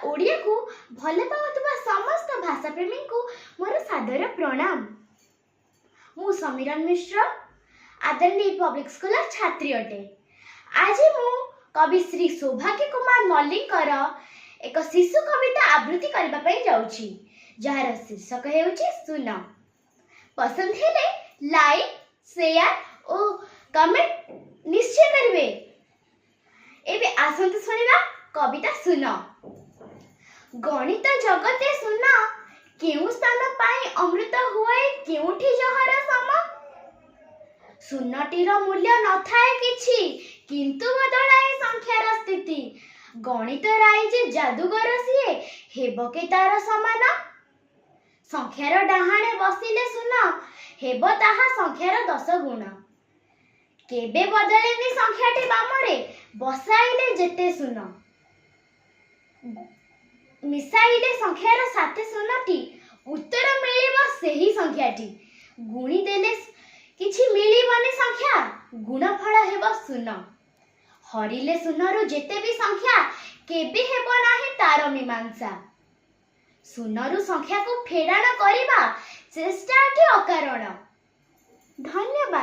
ଓଡ଼ିଆକୁ ଭଲ ପାଉଥିବା ସମସ୍ତ ଭାଷାପ୍ରେମୀଙ୍କୁ ମୋର ସାଦର ପ୍ରଣାମ। ମୁଁ ସମୀରନ ମିଶ୍ର, ଆଦରଣୀୟ ପବ୍ଲିକ୍ ସ୍କୁଲର ଛାତ୍ରୀ ଅଟେ। ଆଜି ମୁଁ କବି ଶ୍ରୀ ସୌଭାଗ୍ୟ କୁମାର ମଲ୍ଲିକଙ୍କର ଏକ ଶିଶୁ କବିତା ଆବୃତ୍ତି କରିବା ପାଇଁ ଯାଉଛି, ଯାହାର ଶୀର୍ଷକ ହେଉଛି ଶୂନ। ପସନ୍ଦ ହେଲେ ଲାଇକ୍, ସେୟାର ଓ କମେଣ୍ଟ ନିଶ୍ଚୟ କରିବେ। ଏବେ ଆସନ୍ତୁ ଶୁଣିବା କବିତା ଶୂନ। ଗଣିତ ଜଗତେ ଶୂନ କେଉଁ ସ୍ଥାନ ପାଇଁ ଅମୃତ ହୁଏ, କେଉଁଠି ଜହର ସମ। ଶୂନଟିର ମୂଲ୍ୟ ନଥାଏ କିଛି, କିନ୍ତୁ ବଦଳାଏ ସଂଖ୍ୟାର ସ୍ଥିତି। ଗଣିତ ରାଇଜେ ଯାଦୁଗର ସିଏ, ହେବ କେ ତାର ସମାନ? ସଂଖ୍ୟାର ଡାହାଣେ ବସିଲେ ଶୂନ, ହେବ ତାହା ସଂଖ୍ୟାର 10 ଗୁଣ। କେବେ ବଦଳେନି ସଂଖ୍ୟାଟି ବାମରେ ବସାଇଲେ ଯେତେ ଶୂନ। ମିଶାଇଲେ ସଂଖ୍ୟାର ସାଥେ ଶୂନଟି, ଉତ୍ତର ମିଳିବ ସେହି ସଂଖ୍ୟାଟି। ଗୁଣି ଦେଲେ କିଛି ମିଳିବନି ସଂଖ୍ୟା, ଗୁଣଫଳ ହେବ ଶୂନ। ହରିଲେ ଶୂନରୁ ଯେତେ ବି ସଂଖ୍ୟା, କେବେ ହେବ ନାହିଁ ତାର ମୀମାଂସା। ଶୂନରୁ ସଂଖ୍ୟାକୁ ଫେଡ଼ାଣ କରିବା ଚେଷ୍ଟାଟି ଅକାରଣ। ଧନ୍ୟବାଦ।